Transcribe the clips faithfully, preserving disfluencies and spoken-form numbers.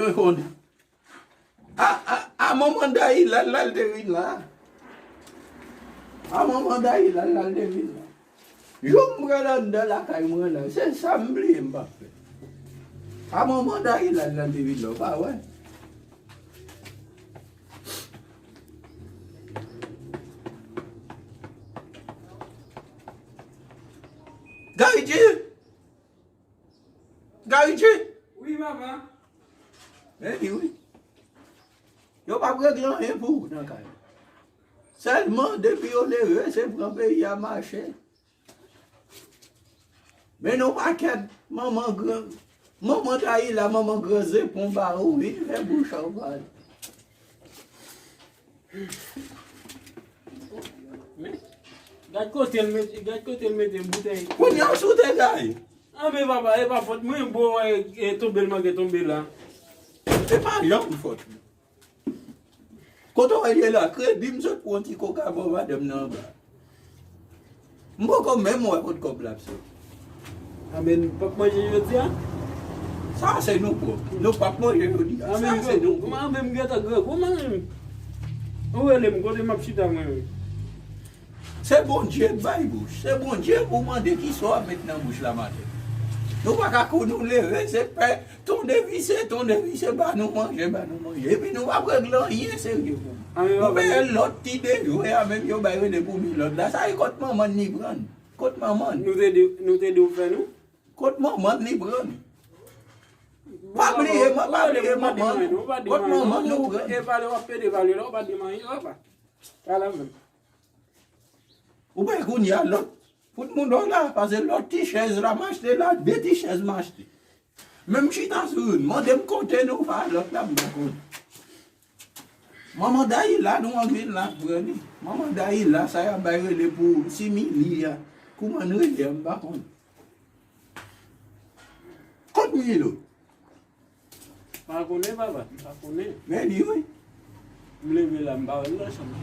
Mwen konnen. A, a, a manman Dayila l la l te vin la. A manman Dayila l la l te vin la. Jou m pral anndan lakay mwen la, se sa m bliye m pa fè. A manman Dayila l la l te vin la, w pa wè? Gayiti! Gayiti! Wi, papa. Men li wi. Yo p ap regle anyen pou ou nan kay la. Sèlman, depi yo leve, se pran peyi a mache. Men nou pakèt manman gran, manman Dayila, manman gran zepon ba ou, vin fè bouch a w pale. Men, gad kote l mete, gad kote l mete boutèy. Kounye a w sou te gaye. Anben papa, e pa fòt mwen, bon, e, e tonbe l manke tonbe la. Se pa janm fòt mwen. Kote w ye la, kredi m sot pran ti koka bò madanm nan anba. M poko menm wè kot kòb la ap soti. Anben, n p ap manje jodi a? Sa se nou pwòp. Nou p ap manje jodi a. Sa se nou pwòp. Anben, m gentan grangou, mwen menm. Ou rele m, kote m ap chita mwen menm? Se Bondye k bay bouch. Se Bondye pou w mande kisa w ap met nan bouch la maten. Nou pa ka kou nou leve, se pè Ton devise, ton devise, ba nou manje, ba nou manje. Epi nou p ap regle anyen serye pou nou. Anben, papa, peye lòt ti dejwe a menm yo bay rele pou milòt la. Sa e kot manman n li pran n? Kot manman n? Nou te di, nou te di w fè nou? Kot manman n li pran n? Pa bliye, pa bliye manman nou. Kot manman nou pran n? E pale w ap pede pale la, ou pa di m anyen, papa. Ala menm. Ou wè kounye a lòt, fout moun dò la, pase lòt ti chèz la m achte la, de ti chèz m achte. Men m chita sou youn, mande m kote nou pa lòt la, m pa konn. Manman Dayila nou anvi la, pran li. Manman Dayila, sa y ap bay rele pou simili a. Kouman n rele a, m pa konn. Kot Milo? Pa konnen, papa, pa konnen. Men li wi. M leve la, m pa wè l nan chanm.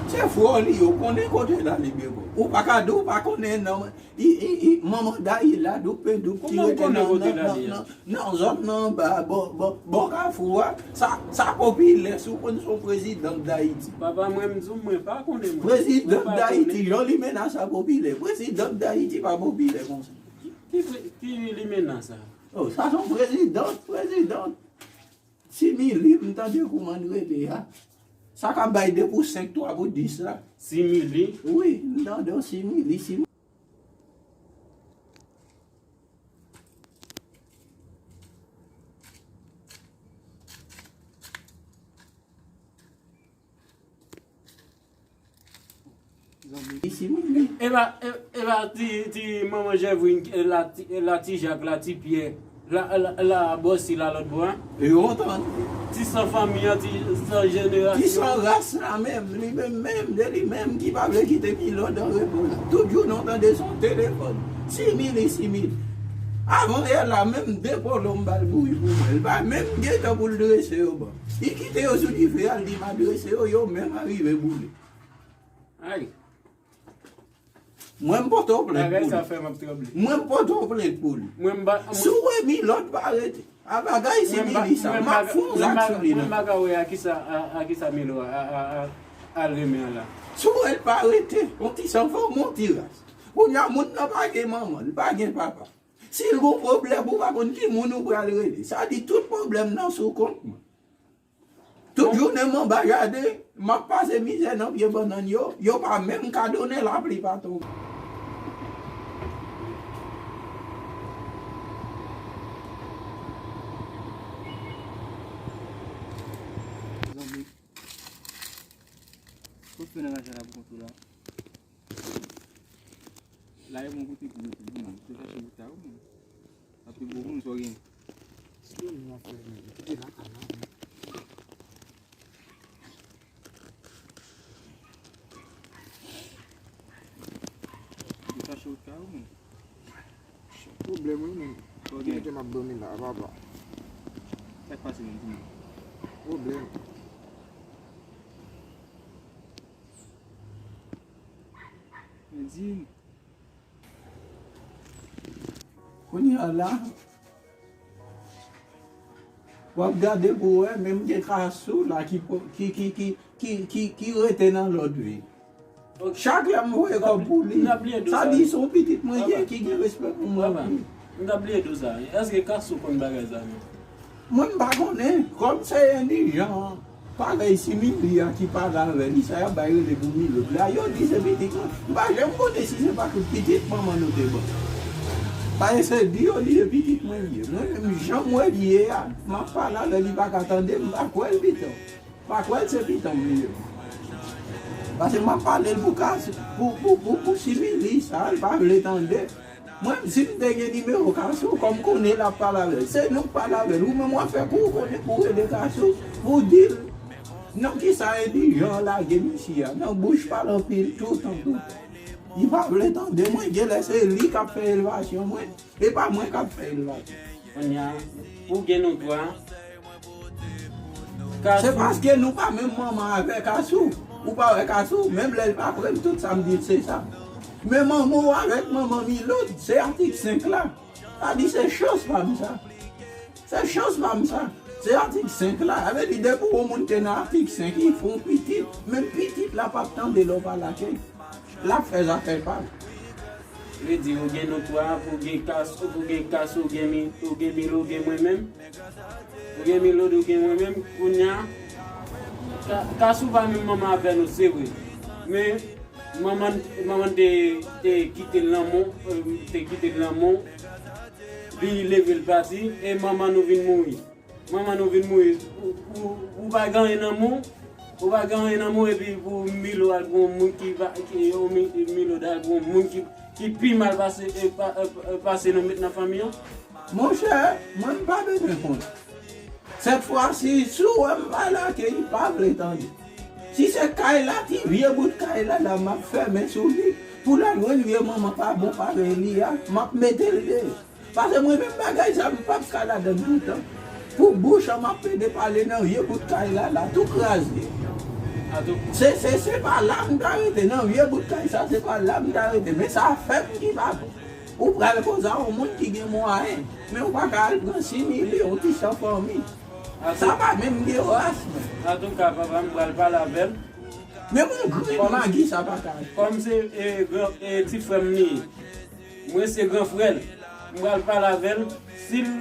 Se fò li, yo konnen kote l ale byen bon. Ou pa ka di w pa konnen non. I, i, i, manman Dayila, doup pe doup ki rete nan, nan, nan, nan, nan zòn nan anba, bò, bò, bò kafou a. Sa, sa popilè, si w konn se yon prezidan Dayiti. Papa, mwen, m di w, mwen pa konnen, mwen. Prezidan Dayiti, Jan Limena sa popilè. Prezidan Dayiti pa popilè konsa. Ki, ki, ki Limena sa? Oh, sa se yon prezidan, prezidan. Simili, m tande kouman l rele a. Sa ka bay de pou senk, twa pou dis la. Simili? Wi, m tande w simili, simili. Isi menm. E pa, e, e pa ti, ti manman Jèvrin, e la ti, e la ti Jak, la ti Pyè, la, la, la Bòsi la lòt bò a? Yo antann. Ti san fanmi an, ti san jenerasyon. Ti san ras la menm, li menm, menm, de li menm ki pa vle kite Milòd an repo la. Tout jounen w tande se yon telefòn. Simili, simili. Avan yè la menm de polo m ba l bouyi pou mwen. Li pa menm gen tan pou l drese yo ban. Li kite yo sou dife a, li di m a drese yo, yo menm a rive boule. Ay. Mwen m pote w plent pou li. Bagay sa fè m ap tranble. Mwen m pote w plent pou li. Mwen m pa, mwen... Si w wè Milòd pa rete. A bagay simili sa. M ap fè yon zak sou li nan. Mwen m pa ka wè a kisa, a, a kisa Milo a, a, a, a, al renmen an la. Si w wè l pa rete, yon ti san fanm, yon ti ras. Kounye a moun nan pa gen manman, li pa gen papa. Si l gon pwoblèm, ou pa konn ki moun ou pral rele. Sa di tout pwoblèm nan sou kont mwen. Tout jounen m anba jaden, m ap pase mizè nan pye bannann yo, yo pa menm ka donnen lapli pa tonbe. Zanmi, kot fè nan raje la pou kont ou la? La e bon kote pou mete, non, te chache bout la, wi, men. Api gwo moun, sa w gen? Yo chache wout kay ou menm. Pwoblèm wi menm. Ki kote m ap dòmi la, papa? Sa k pase menm, di m? Pwoblèm. Men di m. Kounye a la, W ap gade pou wè, menm gen Kasou la ki, ki, ki, ki, ki, ki, ki rete nan lòt vi. Chak lè m voye kòb pou li, sa di se yon pitit mwen gen ki gen respè pou mwen. M ta bliye di w sa. Èske Kasou konn bagay sa menm? Mwen m pa konnen. Kòm se endijan parèy Simili a ki pale avè li, sa y ap bay rele pou Milo la, yo di se pitit mwen. M pa janm konnen si se pa tout pitit manman nou te ban. Paske se di yo li se pitit mwen li ye. Mwen menm jan m wè li ye a, m ap pale avè li, li pa ka tande m, m pa kwè l pito. Pa kwè l se pitan m li ye. Paske m ap pale l pou ka, pou, pou, pou, pou Simili, sa l pa vle tande. Mwen, si m te gen nimewo Kasou, kòm m konnen l ap pale avè l, se nou k pale avè l. Ou menm w ap fè kou w konnen pou w rele Kasou, pou w di l, non, kisa endijan an lage misye a, nan bouch pale anpil, toutan, toutan. Li pa vle tande mwen, genlè se li k ap fè elevasyon mwen. E pa mwen k ap fè l la. Kounye a, pou gen nou twa, se Kasou, paske nou pa menm manman avè Kasou. Ou pa wè Kasou, menm lè l pa vre m, tout sa m di l se sa. Men manman w avèk manman Milod, se atik senk la. Sa di se chans pa m sa. Se chans pa m sa. Se atik senk la. Sa vle di depi yon moun te nan atik senk, li fè yon pitit, menm pitit la p ap tande lè w pale ak li. L ap fè zafè pa l. Vle di, ou gen nou twa, pou gen Kas, pou gen Kas, ou gen Mi, ou gen Milo, ou gen mwen menm. Ou gen Milo, ou gen mwen menm. Kounye a, Ka-, Kasou pa menm manman avè nou, se vre. Men, manman, manman te, te kite l nan men w, euh, te kite l nan men w. Li leve l pati, e manman nou vin mouri. Manman nou vin mouri. Ou, ou, ou pa gen anyen nan men w. Ou pa gen anyen nan men w epi pou Milo al pou yon moun ki pa, ki, yon Mi-, Milo al pou yon moun ki, ki pi mal pase, e, pa, e, e, pase nou met nan fanmi an. Monchè, mwen m pa bezwen konn. Sèt fwa si, si w wè m pa lage, li pa vle tande. Si se kay la, ti vye bout kay la, la m ap fèmen sou li. Pou l al jwenn vye manman pa bon parèy li a, m ap mete l deyò. Paske mwen menm bagay sa, m p ap ka ladann toutan. Pou bouch an, m ap pede pale nan vye bout kay la, la tou kraze. Se, se, se pa la m ta rete, nan vye bout kay sa, se pa la m ta rete. Men sa fè m ki pa bon. Ou pral koze a yon moun ki gen mwayen, men ou pa ka al pran Simili, yon ti san fanmi. Sa pa menm gen ras, men. Antouka, papa m pral pale avè l. Menm yon grenn magi, sa pa ka. Kòm se, e, gran, e, ti frè m li ye. Mwen se gran frè l. M pral pale avè l. Si l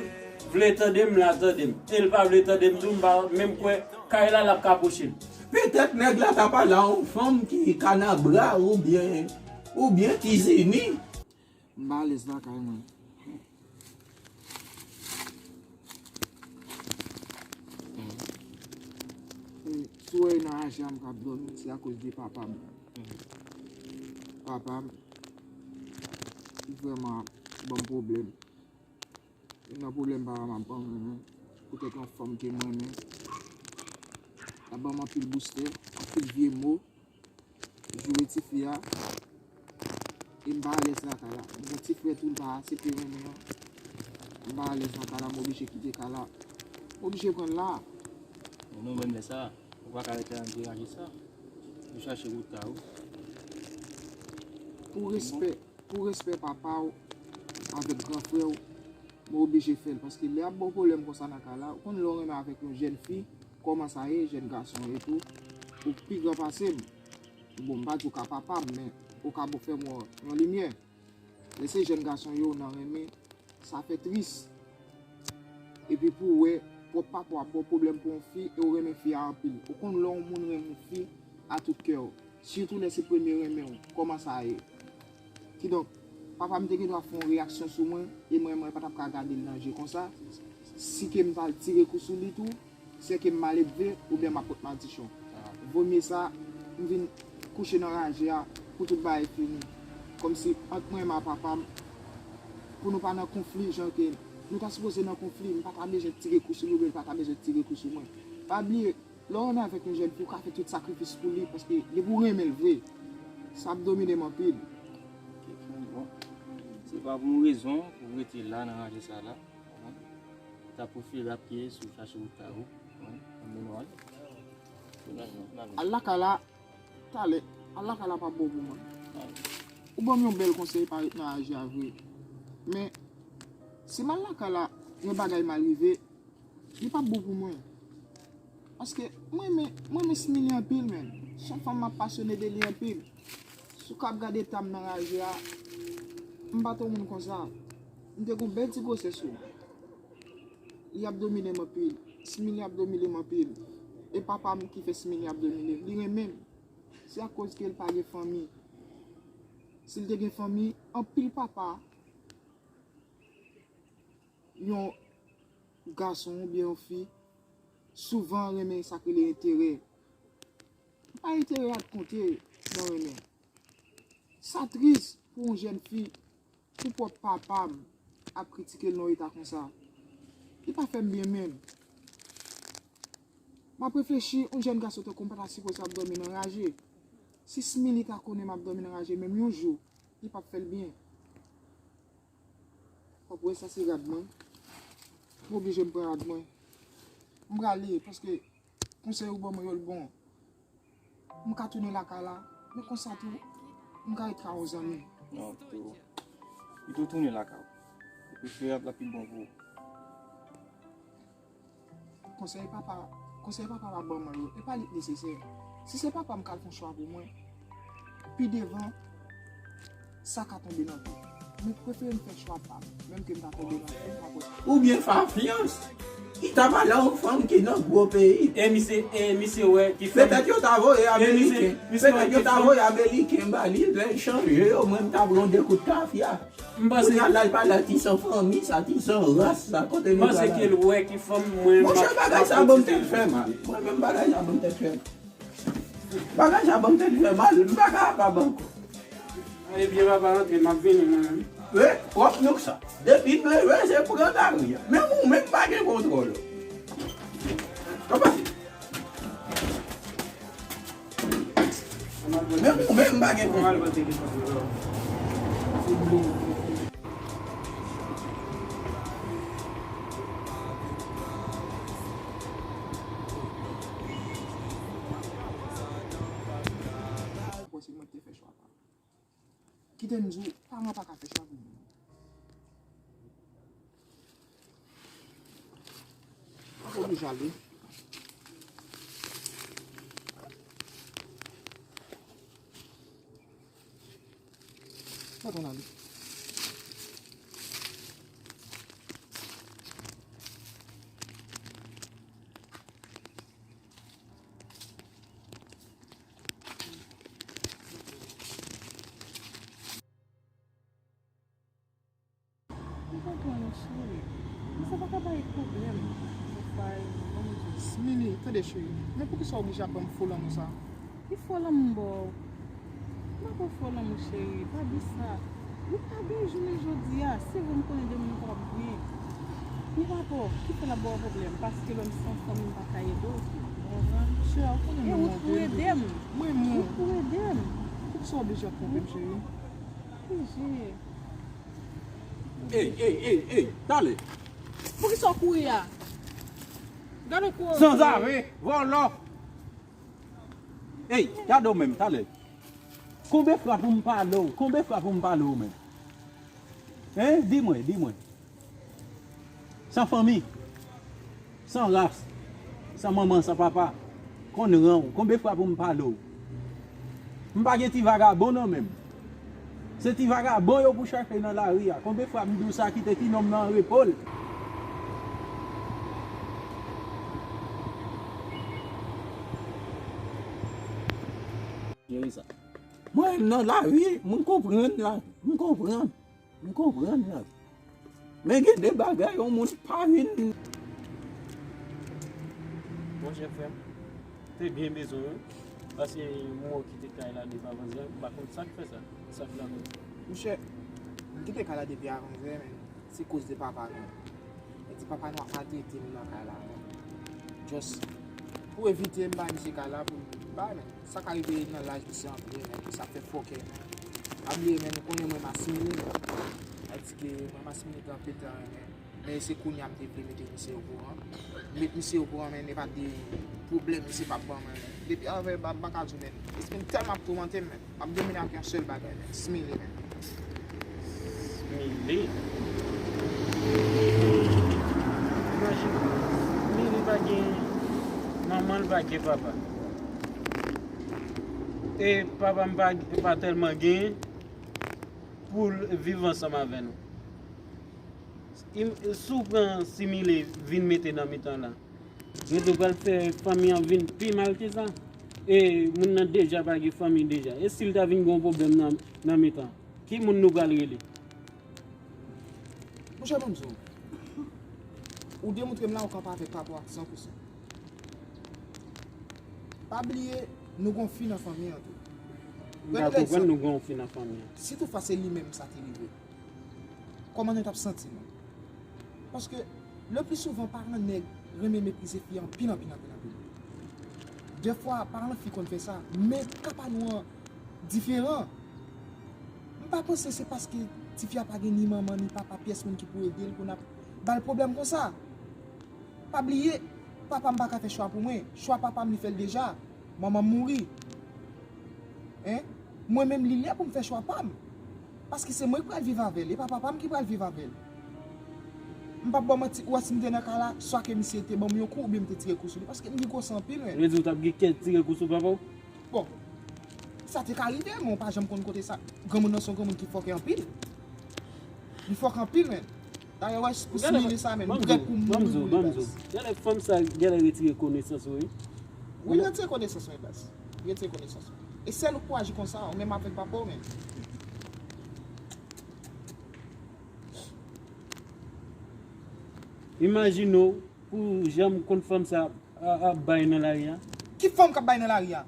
vle tande m, l a tande m. E l pa vle tande m tou, m pa menm kwè kay la, l ap ka bouche l. Petèt nèg la ta pale a yon fanm ki Kanabra oubyen, oubyen Tizini. M pa alèz lakay mwen. E, si w wè nan raje a m k ap dòmi, se akoz de papa m. Papa m, li vrèman ban m pwoblèm. Youn nan pwoblèm papa m ap ban mwen, poutèt yon fanm ke m renmen. L ap ban m anpil boustè, anpil vye mo. Joure tifi a, e m pa alèz lakay la. M gen ti frè tou, l pa aksepte renmen an. M pa alèz lakay la, m oblije kite kay la. M oblije pran l la. Men non, menm lè sa, ou pa ka rete an deranje sa. Ou chache wout pa ou. Pou respè, pou respè papa w avèk gran frè w, mwen oblije fè l, paske lè y ap ba w pwoblèm konsa nan kay la, ou konn lè w renmen avèk yon jèn fi, kòman sa ye, jèn gason e tou, ou pi gran pase m. Bon, m pa di w ka papa m, men ou ka bon fè m wè yon limyè. Lè se jèn gason yo nan renmen, sa fè tris. Epi pou w wè, pwòp papa w ap ba w pwoblèm pou yon fi e w renmen fi a anpil. Ou konn lè yon moun renmen yon fi a tout kè w, sitou lè se premye renmen w, kòman sa ye? Kidonk, papa m te gen dwa fè yon reyaksyon sou mwen, e mwen, mwen pa t ap ka gade l nan je konsa. Si ke m t al tire kou sou li tou, se ke m mal elve oubyen m ap pot madichon. Vomye sa, m vin kouche nan raje a pou tout bagay fini. Kòmsi ant mwen menm ak papa m, pou nou pa nan konfli, jan ke nou ta sipoze nan konfli, m pa ta bezwen tire kou sou li oubyen li pa ta bezwen tire kou sou mwen. Pa bliye, lè w renmen avèk yon jèn fi, ou ka fè tout sakrifis pou li, paske depi w renmen l vre, sa ap domine m anpil. Ok, bon. Se pa pou yon rezon pou w rete la nan raje sa la. Wi. Ta pwofite rapke si w chache wout pa ou. Wi. Ann mennen w ale. Al lakay la, talè. Al lakay la p ap bon pou mwen. Ou ban m yon bèl konsèy pa ret nan raje a vre. Men, si m al lakay la, yon bagay mal rive, li p Ap bon pou mwen. Paske mwen renmen, mwen renmen Smiley anpil, menn. Se yon fanm m ap pasyone de li anpil. Si w ka ap gade eta m nan raje a, m pa t yon moun konsa. M te gen yon bèl ti gwosès wi. Li ap domine m anpil. Smiley ap domine m anpil. E papa m ki fè Smiley ap domine m. Li renmen m. Se akoz ke l pa gen fanmi. Si l te gen fanmi, anpil papa, yon gason oubyen yon fi, souvan renmen sa k rele enterè. Pa enterè a t konte nan renmen. Sa tris pou yon jèn fi, pou pwòp papa m ap kritike l nan yon eta konsa. Li pa fè m byen menm. M ap reflechi, yon jèn gason tankou m pa ta sipoze ap dòmi nan raje. Si Smiley ta konnen m ap dòmi nan raje menm yon jou, li p ap fè l byen. W ap wè sa se rad mwen. M oblije m pran rad mwen. M prale paske konsèy ou ban mwen yo l bon. M ka tounen lakay la, men konsa tou, m ka ret ka yon zanmi. Non, pito, pito tounen lakay ou. Ou prefere ap la pi bon pou ou. Konsèy papa, konsèy papa pa ban mwen yo, e pa li k nesesè. Si se papa m k al fè yon chwa pou mwen, pi devan, sa ka tonbe nan tou. Men prefere m fè chwa pa m, menm ke m ta tonbe nan tou, m pa pòs. Oubyen Fafyans, ki ta pale a yon fanm ki nan gwo peyi. E misye, e misye wè ki fanm. Petèt yo ta voye Ameriken. Petèt yo ta voye Ameriken ba li, lè l chanje yo, mwen m ta pran de kout tafya. M panse. Kounye a la, l pale a ti san fanmi, sa ti san ras, sa kote li pale. M panse ke l wè ki fanm mwen. Monchè, bagay sa ban m tèt fè mal. Mwen menm, bagay sa ban m tèt fè mal. Bagay sa ban m tèt fè mal, m pa kapab ankò. Ebyen, papa, antre, m ap vini mwen menm. Wi, pwòp nou sa. Depi m leve, se pran lari a. Menm ou menm pa gen kontwòl. Kòman se? Menm ou menm pa gen kontwòl. Kite m di w, paran pa ka fè chwa pou moun. Ou pa oblije ale. Mèt ann ale. M konprann ou, cheri. Men sa pa ka bay pwoblèm. Ou fay, ban m di w. Smiley, tande cheri. Men poukisa w oblije ap ban m fo lanmou sa? Ki fo lanmou m ba w? M pa ba w fo lanmou, cheri. Pa di sa. Nou pa byen jounen jodi a. Se vre, m konnen demen nou pa p byen. Men papa, ki fè l ap ba w pwoblèm? Paske lè m se yon fanm, m pa ka ede w. Ou konprann? Cheri, ou konnen mwen renmen w anpil. E ou t pou ede m. Mwen renmen w. Ou t pou ede m. Poukisa w oblije ap twonpe m, cheri? Oblije. Ey, ey, ey, ey, talè. Poukisa w kouri a? Gade w kouri. Sanzave, vòlò. Ey, gade w menm, talè. Konbyen fwa pou m pale w? Konbyen fwa pou m pale w menm? Hein? Di mwen, di mwen. San fanmi. San ras, san manman, san papa, konn ran w, konbyen fwa pou m pale w? M pa gen ti vagabon nan men m. Se ti vagabon yo pou chache nan lari a. Konbyen fwa m di w sa, kite ti nonm nan an repo l? Jere sa. Mwen nan lari, m konprann la, m konprann. M konprann la. Men gen de bagay yon moun pa vin. Monchè frè m, te byen bezwen wi. Paske m wè w kite kay la depi avanzè, m pa konn sa k fè sa. Sa k la menm? Monchè, m kite kay la depi avanzè, men se koz de papa nou. Li di papa nou ap maltrete m nan kay la, men just pou evite m bay misye kay la pou m bay, men sa ka rive nan laj misye antre, men sa fè fòkè, men. Pa bliye, men, nou konnen mwen m asimile, men. Sa di ke mwen m asimile anpil tan, men. Men se kounye a m te vle mete misye okouran. M met misye okouran, men, e pa de pwoblèm misye p ap ban mwen, men. Depi avè m, m pa ka di w, men. Espri m tèlman ap toumante m, men. M ap domine ak yon sèl bagay, men. Smile, men. Smile. Imajine. Smile. Kòman l pa gen papa? E papa m pa, pa tèlman genyen pou l viv ansanm avè nou. Im- Si w pran Simile vin mete nan mitan la, Redo pral fè fanmi an vin pi mal ke sa. E moun nan deja pa gen fanmi deja. E si l ta vin gen yon pwoblèm nan, nan mitan, ki moun nou pral rele? Monchè, ban m di w, ou demontre m la ou kanpe avèk papa w san pou san. Pa bliye, nou gon fi nan fanmi an tou. M ka konprann nou gon fi nan fanmi an. Si toutfwa se li menm sa te rive, kòman nou t ap santi nou? Paske le pli souvan paran nèg renmen meprize fi anpil anpil anpil anpil. Dèfwa paran fi konn fè sa, men ka pa nou an diferan. M pa panse se paske tifi a pa gen ni manman ni papa, pyès moun ki pou ede l pou n ap ba l pwoblèm konsa. Pa bliye, papa m pa ka fè chwa pou mwen. Chwa papa m li fè l deja. Manman m mouri. Hein? Mwen menm li lè pou m fè chwa pa m. Paske se mwen ki pral viv avè l, e pa papa m ki pral viv avè l. M p ap ba w manti, ou wè si m te nan kay la, swa ke misye te ban m yon kou oubyen m te tire kou sou li, paske m gen gwosè anpil, men. Vle di ou t ap gen kè tire kou sou papa w? Bon, sa te ka rive, men w pa janm konn kote sa. Granmoun nan se yon granmoun ki fòkè anpil. Li fòkè anpil, men. Dayè, wè, pou Simile sa, men, m prè pou m mouri pou li, baz. Genlè fanm sa, genlè retire konesans ou, wi. Wi, retire konesans mwen, baz. Retire konesans ou. E sèl ou k pou aji konsa, ou menm avèk papa w, men. Imajine w pou jan m konn fanm sa ap bay nan lari a. Ki fanm k ap bay nan lari a?